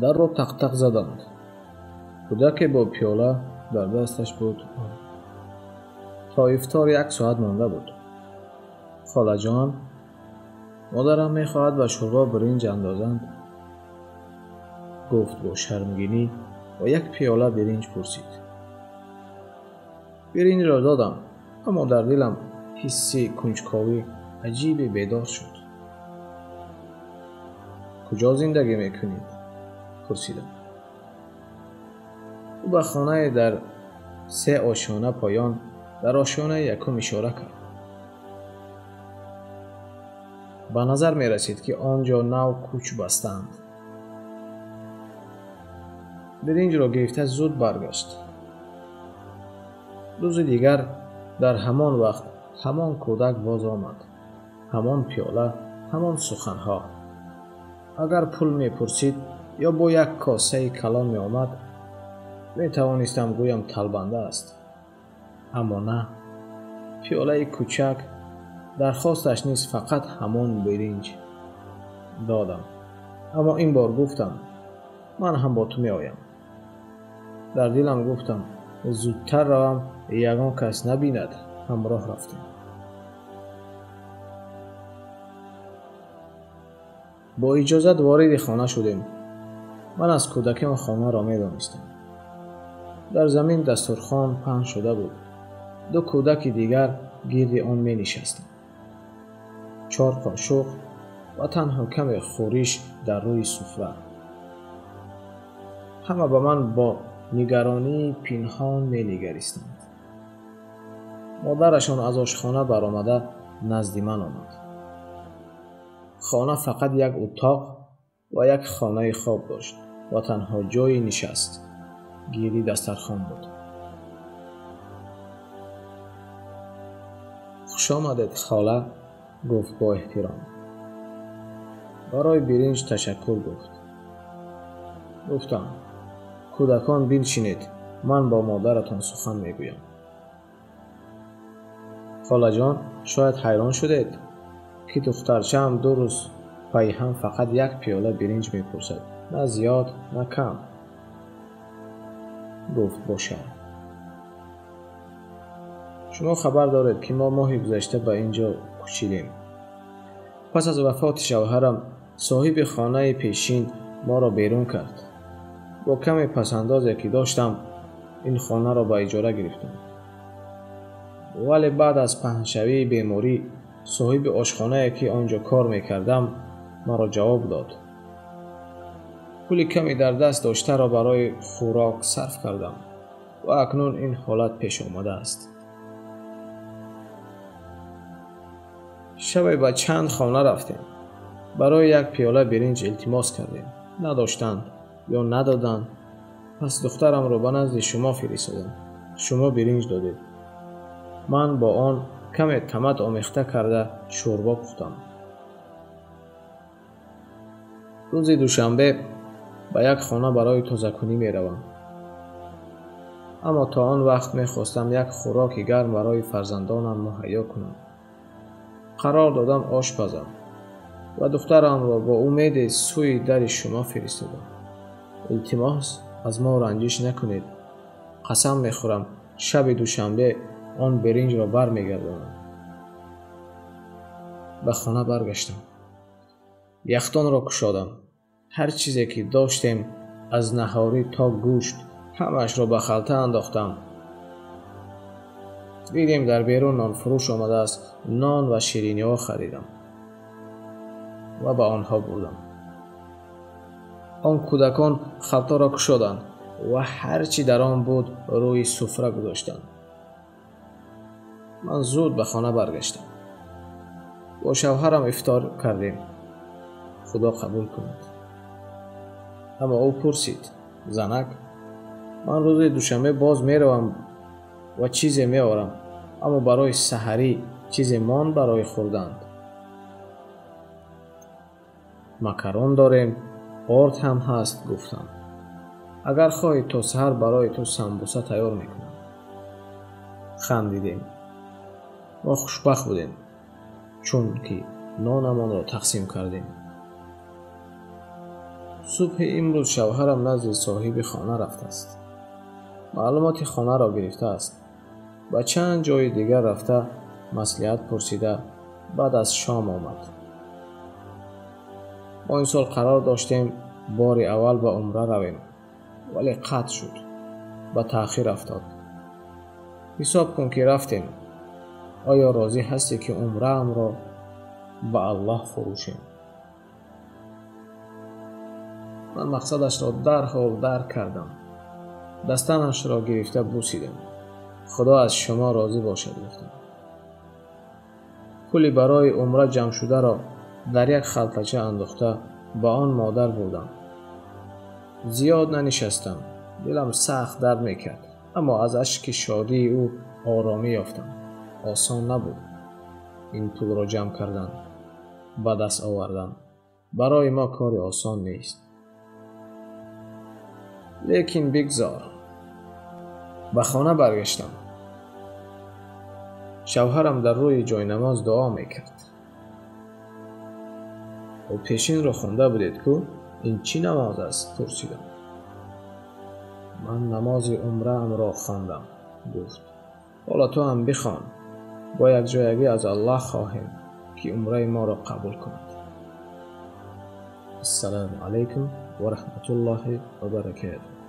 Дарро тақ-тақ заданд. Кӯдаке бо пиёла дар дасташ буд. То ифтор 1 соат монда буд. Холаҷон, модарам мехоҳад ба шӯрбо биринҷ андозанд, гуфт бо шармгинӣ ва як пиёла биринҷ пурсид. Биринҷро додам, аммо дар дилам ҳисси кунҷковӣ аҷибе бедор шуд. Куҷо зиндагӣ мекунед? Пурсидам. Ӯ ба хонае дар 3 ошёна поён дар ошёнаи якум ишора кард. Ба назар мерасид, ки он ҷо нав кӯч бастаанд. Биринҷро гирифта зуд баргашт. Рӯзи дигар дар ҳамон вақт ҳамон кӯдак боз омад. Ҳамон пиёла, ҳамон суханҳо. Агар пул мепурсид ё бо як косаи калон меомад, метавонистам гӯям талбанда аст. Аммо на, пиёлаи кӯчак, дархосташ низ фақат ҳамон биринҷ. Додам. Аммо ин бор гуфтам, ман ҳам бо ту меоям. Дар дилам гуфтам, зудтар равам, ягон кас набинад. Ҳамроҳ рафтем. Бо иҷозат вориди хона шудем. Ман аз кӯдакӣ он хонаро медонистам. Дар замин дастурхон паҳн шуда буд. 2 кӯдаки дигар гирди он менишастанд. 4 қошуқ ва танҳо каме хӯриш дар рӯи суфра. Ҳама ба ман бо нигаронии пинҳон менигаристанд. Модарашон аз ошхона баромада назди ман омад. Хона фақат як утоқ ва як хонаи хоб дошт ва танҳо ҷойи нишаст гирди дастархон буд. Хуш омадед, хола, гуфт бо эҳтиром. Барои биринҷ ташаккур гуфт. Гуфтам, кӯдакон биншинед, ман бо модаратон сухан мегӯям. Холаҷон, шояд ҳайрон шудед, ки духтарчаам 2 рӯз пайҳам фақат як пиёла биринҷ мепурсад, на зиёд, на кам. Гуфт бо шарм. Шумо хабар доред, ки мо моҳи гузашта ба ин ҷо кӯчидем. Пас аз вафоти шавҳарам, соҳиби хонаи пешин моро берун кард. Бо каме пасандозе ки доштам, ин хонаро ба иҷора гирифтам. Вале баъд аз паҳншавии беморӣ, соҳиби ошхонае ки он ҷо кор мекардам, маро ҷавоб дод. Пули каме дар даст доштаро барои хӯрок сарф кардам ва акнун ин ҳолат пеш омадааст. Шабе ба чанд хона рафтем. Барои як пиёла биринҷ илтимос кардем. Надоштанд ё надоданд. Пас духтарамро ба назди шумо фиристодам. Шумо биринҷ додед. Ман бо он каме тамат омехта карда шӯрбо пухтам. Рӯзи душанбе ба як хона барои тозакунӣ меравам. Аммо то он вақт мехостам як хӯроки гарм барои фарзандонам муҳайё кунам. Қарор додам ош пазам ва духтарамро бо умеди сӯи дари шумо фиристодам. Илтимос, аз мо ранҷиш накунед. Қасам мехӯрам, шаби душанбе он биринҷро бармегардонам. Ба хона баргаштам. Яхдонро кушодам. Ҳар чизе ки доштем, аз наҳорӣ то гӯшт, ҳамаашро ба халта андохтам. Дидем дар берун нонфурӯш омадааст. Нон ва шириниҳо харидам ва ба онҳо бурдам. Он кӯдакон халтаро кушоданд ва ҳар чӣ дар он буд рӯи суфра гузоштанд. Ман зуд ба хона баргаштам. Бо шавҳарам ифтор кардем. Худо қабул кунад. Аммо ӯ пурсид: занак, ман рӯзи душанбе боз меравам ва чизе меорам, аммо барои саҳарӣ чизе монд барои хӯрдан. Макарон дорем, орд ҳам ҳаст, гуфтам. Агар хоҳӣ то саҳар барои ту самбуса тайёр мекунам. Хандидем. Мо хушбахт будем, чунки нонамонро тақсим кардем. Субҳи имрӯз шавҳарам назди соҳиби хона рафтааст. Маълумоти хонаро гирифтааст. Ба чанд ҷои дигар рафта маслиҳат пурсида, баъд аз шом омад. Мо ин сол қарор доштем бори аввал ба умра равем, вале қатъ шуд, ба таъхир афтод. Ҳисоб кун ки рафтем. Оё розӣ ҳастӣ ки умраамро ба Аллоҳ фурӯшем? Ман мақсадашро дарҳол дарк кардам. Дастанашро гирифта бусидам. Худо аз шумо розӣ бошад, гуфтам. Пули барои умра ҷамъшударо дар як халтача андохта ба он модар бурдам. Зиёд нанишастам, дилам сахт дард мекард, аммо аз ашки шодии ӯ оромӣ ёфтам. Осон набуд ин пулро ҷамъ кардан, ба даст овардан. Барои мо кори осон нест. Лекин бигзор. Ба хона баргаштам. Шавҳарам дар рӯи ҷойнамоз дуо мекард. Ӯ пешинро хонда будед ку? Ин чӣ намоз аст? Пурсидам. Ман намози умраамро хондам, гуфт. Ҳоло ту ҳам бихон. Бо якҷоягӣ аз Аллоҳ хоҳем, ки умраи моро қабул кунад. Ассалому алайкум ва раҳматуллоҳи ва баракатуҳ.